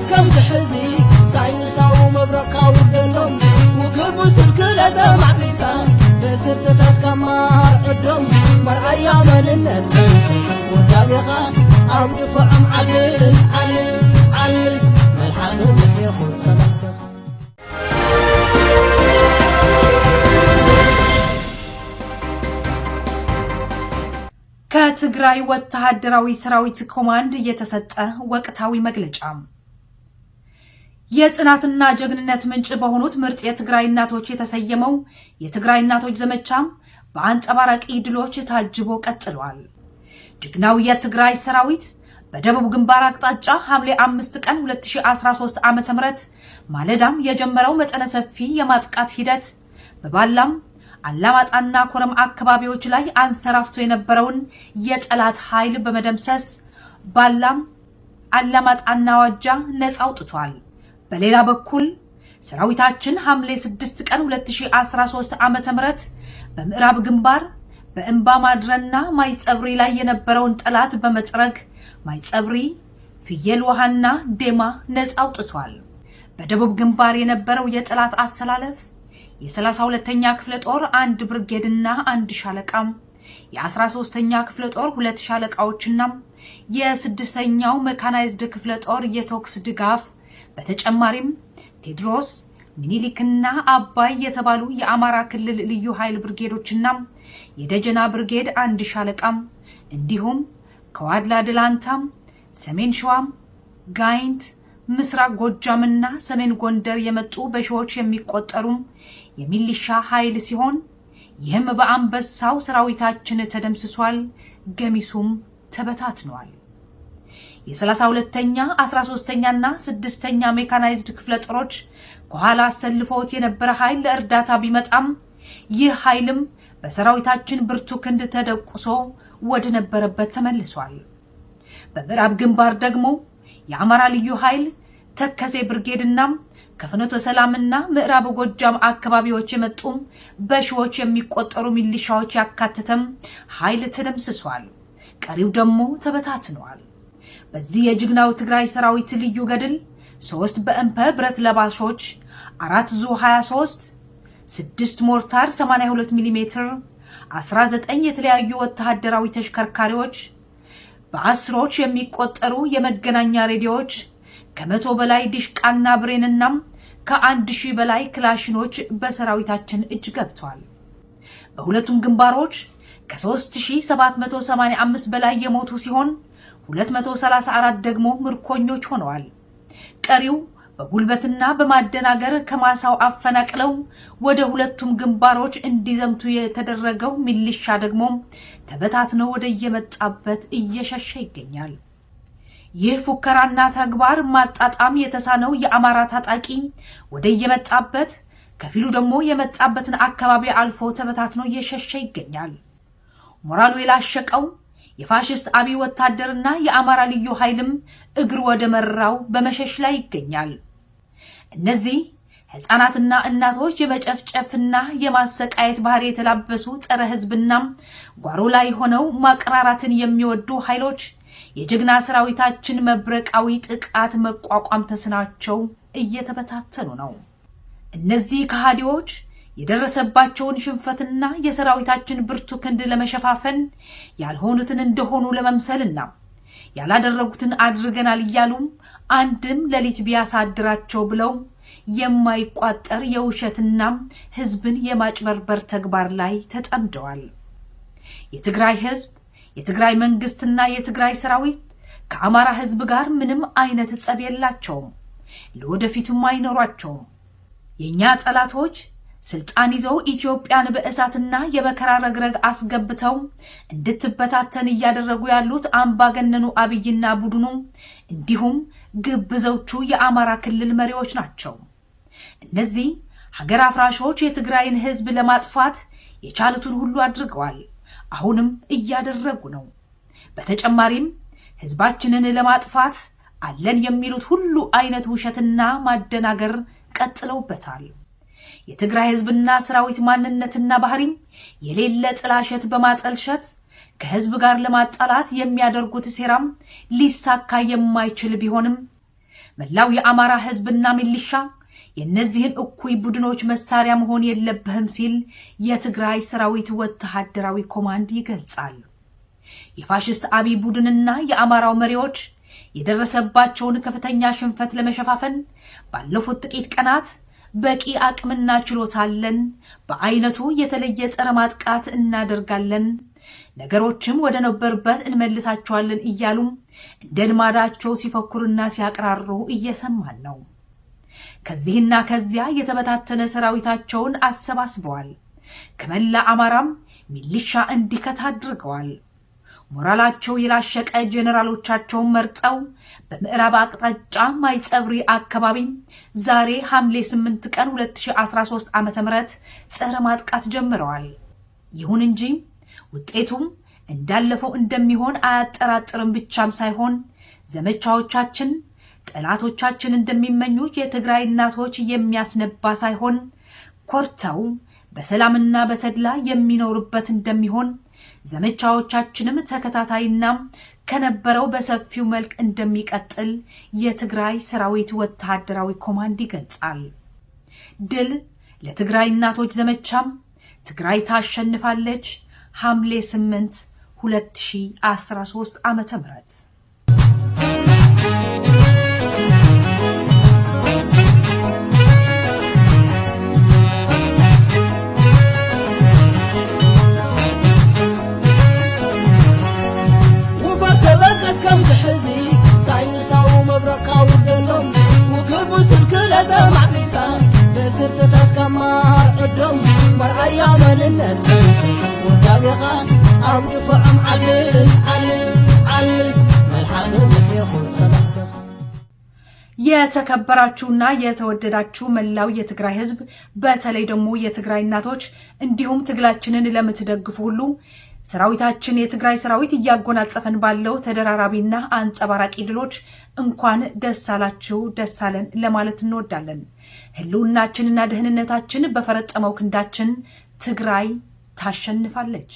እስከም ዝሕዚ ሳይንሳዊ መብረቕካ ውደሎም ውግብ ስልክለተ ማዕቢልካ ብስልትታትካ ማርዕዶም መርኣያ መንነት ውዳቤኻ ኣብ ድፍዖም ዓልል ዓልል ዓልል መልሓስ ምሒኹ ዝኸለትኻ። ከትግራይ ወታደራዊ ሰራዊት ኮማንድ የተሰጠ ወቅታዊ መግለጫ። የጽናትና ጀግንነት ምንጭ በሆኑት ምርጥ የትግራይ እናቶች የተሰየመው የትግራይ እናቶች ዘመቻ በአንጸባራቂ ድሎች ታጅቦ ቀጥሏል። ጀግናው የትግራይ ሰራዊት በደቡብ ግንባር አቅጣጫ ሐምሌ 5 ቀን 2013 ዓ.ም ማለዳም የጀመረው መጠነ ሰፊ የማጥቃት ሂደት በባላም አላማጣና ኮረም አካባቢዎች ላይ አንሰራፍቶ የነበረውን የጠላት ኃይል በመደምሰስ ባላም አላማጣና ዋጃ ነፃ አውጥቷል። በሌላ በኩል ሰራዊታችን ሐምሌ 6 ቀን 2013 ዓ.ም በምዕራብ ግንባር በእምባ ማድረና ማይጸብሪ ላይ የነበረውን ጠላት በመጥረግ ማይጸብሪ፣ ፍየል ውሃና ዴማ ነፃ አውጥቷል። በደቡብ ግንባር የነበረው የጠላት አሰላለፍ የ32ኛ ክፍለ ጦር አንድ ብርጌድና አንድ ሻለቃ፣ የ13ኛ ክፍለ ጦር ሁለት ሻለቃዎችና የስድስተኛው ሜካናይዝድ ክፍለ ጦር የተኩስ ድጋፍ፣ በተጨማሪም ቴዎድሮስ፣ ሚኒሊክና አባይ የተባሉ የአማራ ክልል ልዩ ኃይል ብርጌዶችና የደጀና ብርጌድ አንድ ሻለቃም እንዲሁም ከዋድላ ድላንታም፣ ሰሜን ሸዋም፣ ጋይንት፣ ምስራቅ ጎጃምና ሰሜን ጎንደር የመጡ በሺዎች የሚቆጠሩ የሚሊሻ ኃይል ሲሆን ይህም በአንበሳው ሰራዊታችን ተደምስሷል፣ ገሚሱም ተበታትኗል። የ32ኛ፣ 13ኛና 6ኛ ሜካናይዝድ ክፍለ ጦሮች ከኋላ አሰልፈውት የነበረ ኃይል ለእርዳታ ቢመጣም ይህ ኃይልም በሰራዊታችን ብርቱ ክንድ ተደቁሶ ወደ ነበረበት ተመልሷል። በምዕራብ ግንባር ደግሞ የአማራ ልዩ ኃይል ተከዜ ብርጌድና ከፍኖተ ሰላምና ምዕራብ ጎጃም አካባቢዎች የመጡ በሺዎች የሚቆጠሩ ሚሊሻዎች ያካተተም ኃይል ተደምስሷል። ቀሪው ደግሞ ተበታትኗል። በዚህ የጀግናው ትግራይ ሰራዊት ልዩ ገድል 3 በእምፐ ብረት ለባሾች፣ 4 ዙ 23፣ 6 ሞርታር 82 ሚሜ፣ 19 የተለያዩ ወታደራዊ ተሽከርካሪዎች፣ በአስሮች የሚቆጠሩ የመገናኛ ሬዲዮዎች፣ ከ100 በላይ ዲሽቃና ብሬንና ከ1000 በላይ ክላሽኖች በሰራዊታችን እጅ ገብቷል። በሁለቱም ግንባሮች ከ3785 በላይ የሞቱ ሲሆን 234 ደግሞ ምርኮኞች ሆነዋል። ቀሪው በጉልበትና በማደናገር ከማሳው አፈናቅለው ወደ ሁለቱም ግንባሮች እንዲዘምቱ የተደረገው ሚሊሻ ደግሞ ተበታትኖ ወደ የመጣበት እየሸሸ ይገኛል። ይህ ፉከራና ተግባር ማጣጣም የተሳነው የአማራ ታጣቂ ወደ የመጣበት፣ ከፊሉ ደግሞ የመጣበትን አካባቢ አልፎ ተበታትኖ እየሸሸ ይገኛል። ሞራሉ የላሸቀው የፋሽስት አብይ ወታደርና የአማራ ልዩ ኃይልም እግር ወደ መራው በመሸሽ ላይ ይገኛል። እነዚህ ሕፃናትና እናቶች የመጨፍጨፍና የማሰቃየት ባህሪ የተላበሱ ጸረ ሕዝብና ጓሮ ላይ ሆነው ማቅራራትን የሚወዱ ኃይሎች የጀግና ሰራዊታችን መብረቃዊ ጥቃት መቋቋም ተስናቸው እየተበታተኑ ነው። እነዚህ ከሃዲዎች የደረሰባቸውን ሽንፈትና የሰራዊታችን ብርቱ ክንድ ለመሸፋፈን ያልሆኑትን እንደሆኑ ለመምሰልና ያላደረጉትን አድርገናል እያሉ አንድም ሌሊት ቢያሳድራቸው ብለው የማይቋጠር የውሸትና ሕዝብን የማጭበርበር ተግባር ላይ ተጠምደዋል። የትግራይ ሕዝብ፣ የትግራይ መንግስትና የትግራይ ሰራዊት ከአማራ ሕዝብ ጋር ምንም አይነት ጸብ የላቸውም፣ ለወደፊቱም አይኖሯቸውም። የእኛ ጠላቶች ስልጣን ይዘው ኢትዮጵያን በእሳትና የመከራ ረግረግ አስገብተው እንድትበታተን እያደረጉ ያሉት አምባገነኑ አብይና ቡድኑ እንዲሁም ግብዞቹ የአማራ ክልል መሪዎች ናቸው። እነዚህ ሀገር አፍራሾች የትግራይን ህዝብ ለማጥፋት የቻሉትን ሁሉ አድርገዋል። አሁንም እያደረጉ ነው። በተጨማሪም ህዝባችንን ለማጥፋት አለን የሚሉት ሁሉ አይነት ውሸትና ማደናገር ቀጥለውበታል። የትግራይ ህዝብና ሰራዊት ማንነትና ባህሪም የሌለ ጥላሸት በማጠልሸት ከህዝብ ጋር ለማጣላት የሚያደርጉት ሴራም ሊሳካ የማይችል ቢሆንም መላው የአማራ ሕዝብና ሚሊሻ የእነዚህን እኩይ ቡድኖች መሳሪያ መሆን የለብህም ሲል የትግራይ ሰራዊት ወታደራዊ ኮማንድ ይገልጻል። የፋሽስት አብይ ቡድንና የአማራው መሪዎች የደረሰባቸውን ከፍተኛ ሽንፈት ለመሸፋፈን ባለፉት ጥቂት ቀናት በቂ አቅምና ችሎታ አለን፣ በአይነቱ የተለየ ጸረ ማጥቃት እናደርጋለን፣ ነገሮችም ወደ ነበሩበት እንመልሳቸዋለን እያሉ እንደ ልማዳቸው ሲፈክሩና ሲያቅራሩ እየሰማን ነው። ከዚህና ከዚያ የተበታተነ ሰራዊታቸውን አሰባስበዋል። ከመላ አማራም ሚሊሻ እንዲከት አድርገዋል። ሞራላቸው የላሸቀ ጄኔራሎቻቸውን መርጠው በምዕራብ አቅጣጫ ማይጸብሪ አካባቢ ዛሬ ሐምሌ 8 ቀን 2013 ዓ.ም ጸረ ማጥቃት ጀምረዋል። ይሁን እንጂ ውጤቱም እንዳለፈው እንደሚሆን አያጠራጥርም ብቻም ሳይሆን ዘመቻዎቻችን ጠላቶቻችን እንደሚመኙት የትግራይ እናቶች የሚያስነባ ሳይሆን ኮርተው በሰላምና በተድላ የሚኖሩበት እንደሚሆን፣ ዘመቻዎቻችንም ተከታታይና ከነበረው በሰፊው መልክ እንደሚቀጥል የትግራይ ሰራዊት ወታደራዊ ኮማንድ ይገልጻል። ድል ለትግራይ እናቶች ዘመቻም! ትግራይ ታሸንፋለች። ሐምሌ 8 2013 ዓመተ ምህረት። ውበት ተበገስ ከም ዝሕዚ ሳይንሳዊ መብረቕካ ውደሎም ውግቡ ስልክለተ ማዕቢልካ ብስርትታት ማር ዕዶም መርኣያ መንነት ወዳቢኻ ኣብ ድፍዖም ዓልል ዓልል ዓልል መልሓስ ምሕኹ ዝኸላትኻ። የተከበራችሁና የተወደዳችሁ መላው የትግራይ ሕዝብ፣ በተለይ ደግሞ የትግራይ እናቶች እንዲሁም ትግላችንን ለምትደግፉ ሁሉ፣ ሰራዊታችን የትግራይ ሰራዊት እያጎናጸፈን ባለው ተደራራቢና አንጸባራቂ ድሎች እንኳን ደስ አላችሁ ደስ አለን ለማለት እንወዳለን። ህልውናችንና ደህንነታችን በፈረጠመው ክንዳችን፣ ትግራይ ታሸንፋለች።